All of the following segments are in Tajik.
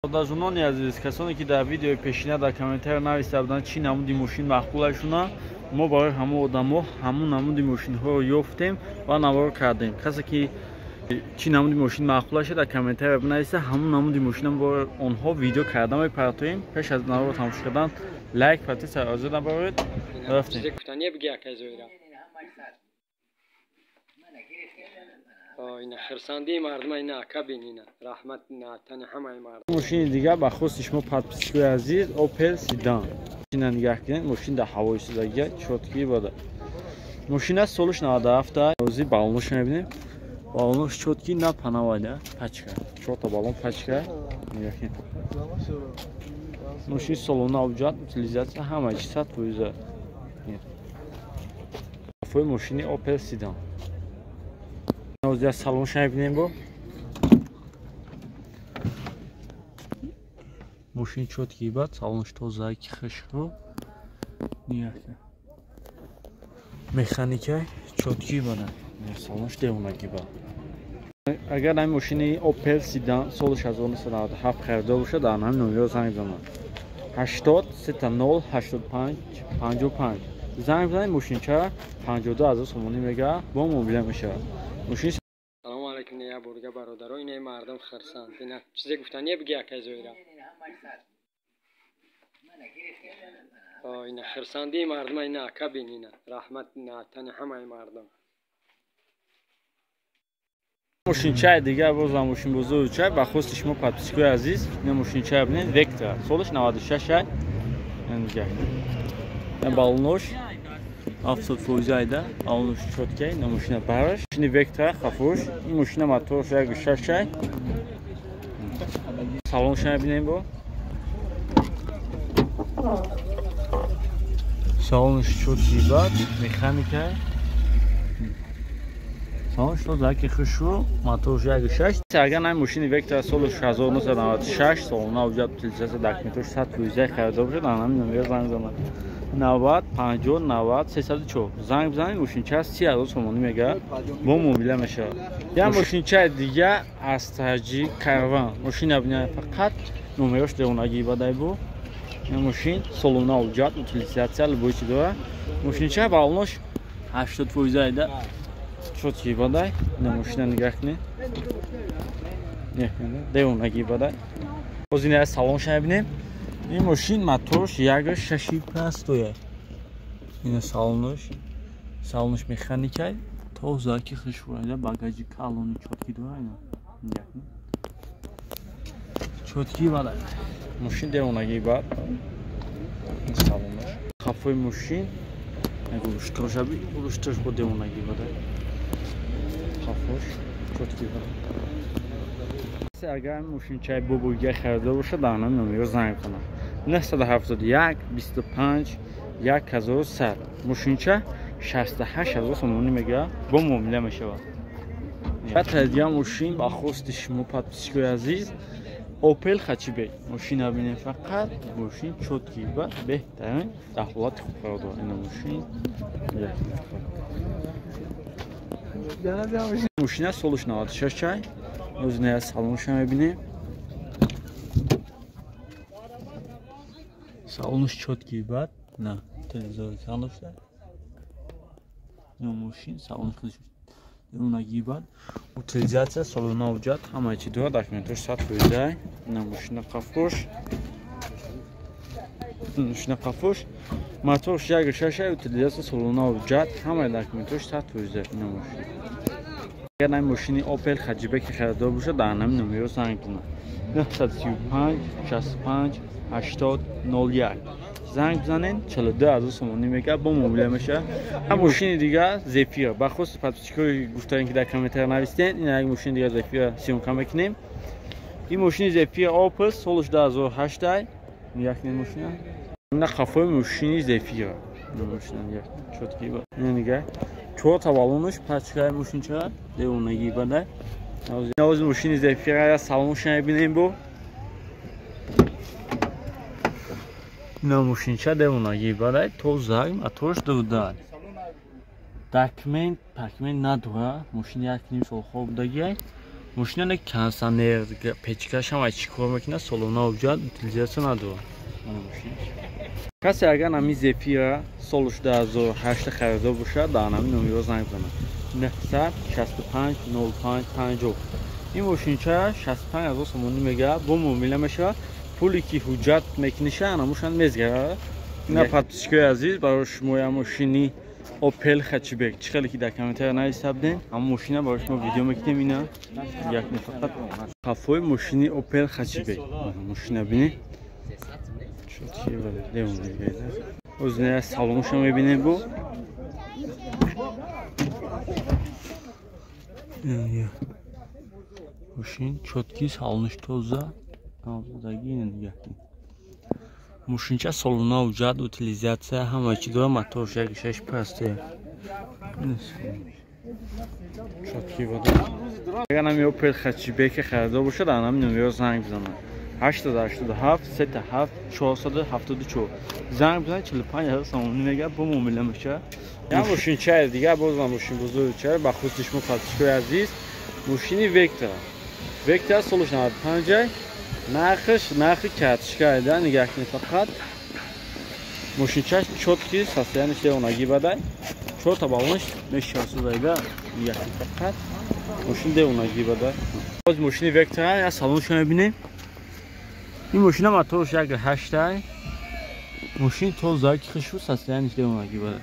Дажунони азиз, касоне ки дар видеои пешина дар комментария нависта буданд, чӣ намуди мошин маъқулашуна, мо барои ҳамон одамо ҳамон намуди мошинҳоро ёфтем ва навор кардем. Касе ки чӣ намуди мошин маъқулаша, дар комментария бинависа, ҳамон намуди мошина барои онҳо видео карда мепартоем. Пеш аз наворро тамошо кардан лайк, подписка озод набаред. Рафтем. Ина хирсандии мардума, ина ака бин, ина раҳмат тани ҳамаи мардум. Мошини дигар ба хости шумо, подписчикои азиз, Opel Sedan. Мошина нигаҳ кунед, мошин дар ҳавои истодагия, чёткий бада. Мошина солиш 97, ози баллонош мебинем. Баллонош чёткий, на панавайда, пачка. Чорта баллон пачка. Нигаҳ кунед. Мошин солона уҷат, утилизатсия ҳама чи 100%. Қафои мошини Opel Sedan. Ози салонша мебинем бо. Мошин чёткий бад, салонш тоза, ки хушрӯ. Нигаҳ. Механикай чёткий бада. Салонш девонагӣ бад. Агар ҳамин мошини Opel Sedan соли 1997 харидор бошад, дар ҳамин номерро занг бизанад. 80 30 85 55. Занг бизанед, мошинча 52 000 сомонӣ мега, бо муомила мешавад. Мошин. Салому алайкум, я бурга бародаро, ина мардум хирсанд. Ина чизе гуфтание биги, акай Зоира. Ина хирсандии мардума, ина ака бин, ина раҳмат тани ҳамаи мардум. Мошинчаи дигар бозам мошинбозори чай ба хости шумо, подписчикои азиз, ина мошинчая бинед, Vectra солиш 96 ай. Ина баллонош 70% айда, баллонош чёткай, ина мошина бараш. Мошини Vectra хафуш, ин мошина моторш 1.6 ай. Салонша бинем бо. Салонш чёткий бад, механика. Салонш тоза, ки хушу, моторш 1.6. Агар ҳамин мошини Vectra соли 1996 солона уҷат, утилизатсия, документош 100% харидор бошад, дар ҳамин номер занг занад. 90 50 90 304 занг бизанед, мошинча 30 000 сомонӣ мега, бо муомила мешавад. Як мошинчаи дига аз таҷик Карван. Мошина бинед, фақат номерош девонагӣ бадай бу. Ин мошин солона уҷат, утилизатсия, любой чи дора. Мошинча баллонош 80% айда. Чёткий бадай. Ина мошина нигаҳ кунед. Девонагӣ бадай. Боз ина салонша мебинем. Ин мошин моторш 1.6 простоя. Ина салонош, салонош механикай, тоза, ки хушрӯ, багажи калони чёткий дора ина. Нигаҳ кунед. Чёткий бадай. Мошин девонагӣ бад. Ин салонош. Қафои мошин рӯштошаби, рӯштош бо девонагӣ бадай. Қафош чёткий бадай. Агар мошинчаи бобогия харидор бошад, дар ҳамин номерро занг бизанад. 971 25 1100. Мошинча 68 000 сомонӣ мега, бо муомила мешавад. Дигар мошин ба хости шумо, подписчикои азиз, Opel Hatchback. Мошина бинем, фақат мошин чёткий ва беҳтарин дар ҳолати хуб қарор дорад. Ина мошин. Мошина солиш 96 чай. Оз ина салонша мебинем. Салонш чёткий бад. На, телевизор салонша. Ина мошин салон худаш девонагӣ бад. Утилизатсия, солона уҷат, ҳамаи чи дорад, документош 100%. Ина мошина қафош. Мошина қафош. Моторш 1.6, утилизатсия, солона уҷат, ҳамаи документош 100%. Ина мошин. Агар ҳамин мошини Opel Hatchback харидор бошад, дар ҳамин номерро занг бизанад. 935 65 80 01. Занг бизанед, 42 000 сомонӣ мега, бо муомила мешавад. Мошини дигар Зефира. Ба хости подписчикои гуфтаем, ки дар комментария навистед, ин як мошини дигар Зефира съёмка мекунем. Ин мошини Зефира Opel солиш 2008 ай. Нигоҳ кунед мошина. Ина қафои мошини Зефира. Мошина нигоҳ чёткий ба. Ина нигаҳ. Чорта баллонош пачкаи мошинча девонагӣ бадай. Ози мошини Зефира я салонша мебинем бо. Ина мошинча девонагӣ бадай, тоза, моторш дудай. Документ, пакмент надора. Мошин як ним сол хоб будагиай. Мошина не кондиционер, печкаш ҳама чӣ кор мекунад, солона ҳуҷҷат, утилизация надорад. Касе агар нами Зефира соли 2008 харидор бошад, дар нами номеро занг бизанад. 965 05 50. Ин мошинча 65 000 сомонӣ мегирад, бо муомила мешавад. Пуле ки ҳуҷҷат мекуниша, анамушан мезгирад. Ина подписчикои азиз, барои шумо я мошини Opel Hatchback. Чӣ хеле ки дар комментария нависта будем, ҳамон мошина барои шумо видео мекунем. Ина як фақат қафои мошини Opel Hatchback. Мошина бинед. Озина салоншо мебинем бу. Мошин чётки, салонш тоза. Навзадаги ина нигоҳ кунед. Мошинча солона ҳуҷҷат, утилизация ҳама чӣ дорад, моторш 1.6 простой. Чётки вода. Агар нами Opel Hatchback харидор бошад, дар нами номеро занг бизанад. 887 37 474. Занг бизанад, 45 000 сомонӣ мегирад, бо муомила мешавад. Як мошинчаи дигар, боз ман мошин бузургча, ба хусуси шумо подписчикои азиз, мошини Vectra. Vectra солиш 95, нархаш нархи карточка да, нигоҳ кунед фақат. Мошинчаш чётки, состоянияш девонагӣ бадай. Чорта баллонаш мешавад сузайда, нигоҳ кунед фақат. Мошин девонагӣ бадай. Боз мошини Vectra, я салоншо мебинем. Ин мошина моторш 1.8. Мошин тоза, ки хушу состоянияш девонагӣ бадай.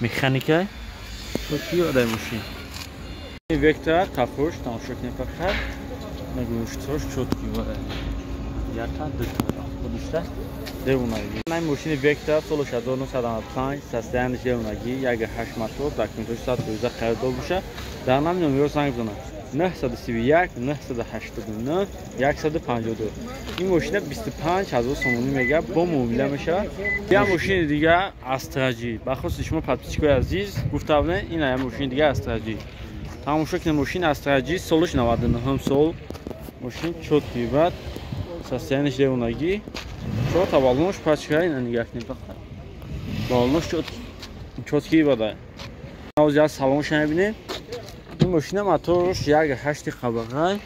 Механика чётки бадай мошин. Vectra қафош тамошо кунед фақат. Нагӯштош чётки бадай. Якта, дута, худушта девонагӣ. Ин мошини Vectra соли 1995, состоянияш девонагӣ, 1.8 мотор, документош 100% харидор бошад. Дар нами номеро занг бизанад. 931 989 152. Ин мошина 25 000 сомонӣ мегирад, бо муомила мешавад. Як мошини дигар Astra J. Ба хусуси шумо подписчикои азиз гуфта будем, ин як мошини дигар Astra J. Тамошо кунед мошин Astra J солиш 99 сол. Мошин чётки бад, состоянияш девонагӣ. Чорта баллонш пачка, ина нигоҳ кунед фақат. Баллонш чётки бада. Ҳозир як салонша мебинем. Ин мошина моторш 1.8 қабақа,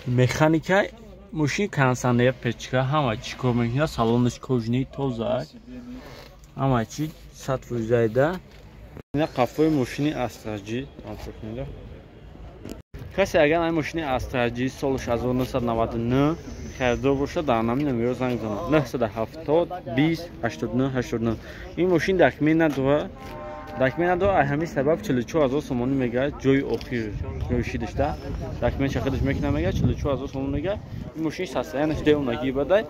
механика, мошин кондиционер, печка, ҳама чӣ кор мекунад, салонаш кожаный тоза, ҳама чӣ 100% да. Ина қафои мошини Astra J, тамошо кунед. Касе агар ин мошини Astra J соли 1999 харидор бошад, дар нами номеро занг бизанад. 970 20 89 89. Ин мошин документ надорад. Документ надорад, аз ҳамин сабаб 44 000 сомонӣ мегирад, ҷои охир, ҷои шидашда. Документша худаш мекунад, мегирад 44 000 сомонӣ мегирад. Ин мошин состоянияш девонагӣ бадай.